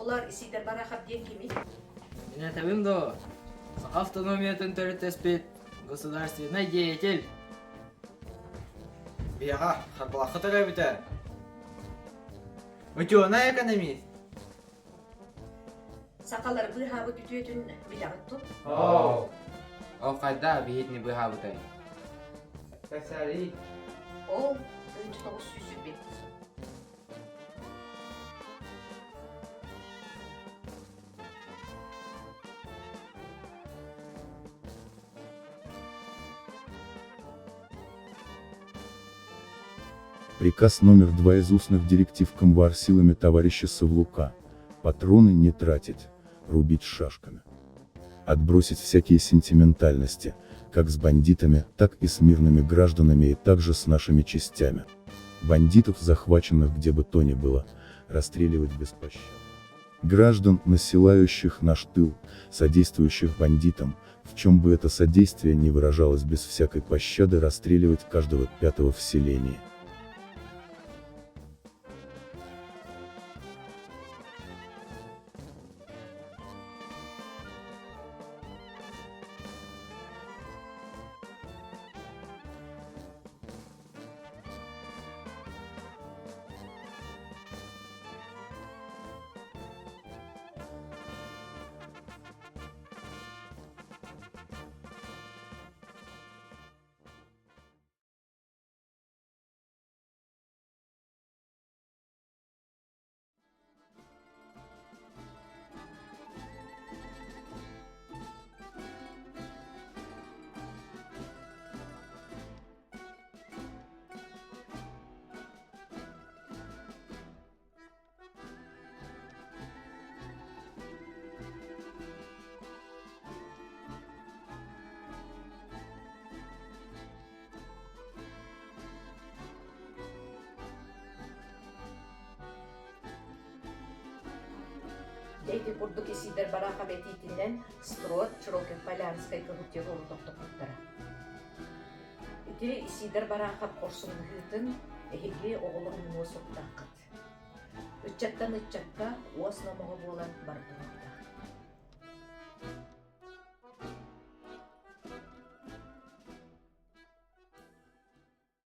Оҕолор Исидор Барахов диэн кимий? Мин этэбин дуо, Саха автономиятын төрүттэспит государственнай деятель. Биһиэхэ Харбалаахха төрөөбүтэ. Учуонай экономист. Сахалар быыһаабыт үтүөтүн билэҕит дуо? Оо, ол хайда биһитини быыһаабытай? Кэпсээрий. Ол 1921 Приказ номер два из устных директив Комвар силами товарища Савлука. Патроны не тратить, рубить шашками. Отбросить всякие сентиментальности, как с бандитами, так и с мирными гражданами и также с нашими частями. Бандитов, захваченных где бы то ни было, расстреливать без пощады. Граждан, насилающих наш тыл, содействующих бандитам, в чем бы это содействие ни выражалось без всякой пощады расстреливать каждого пятого в селении. Дьэ ити курдук Исидор Барахов этиитинэн Строд Широких-Полянскай кыһыл террору тохтоппуттара. Ити Исидор Барахов хорсун быһыытын эһиги оҕолор умнуо суохтааххыт. Ыччаттан ыччакка уос номоҕо буолан бара туруохтаах.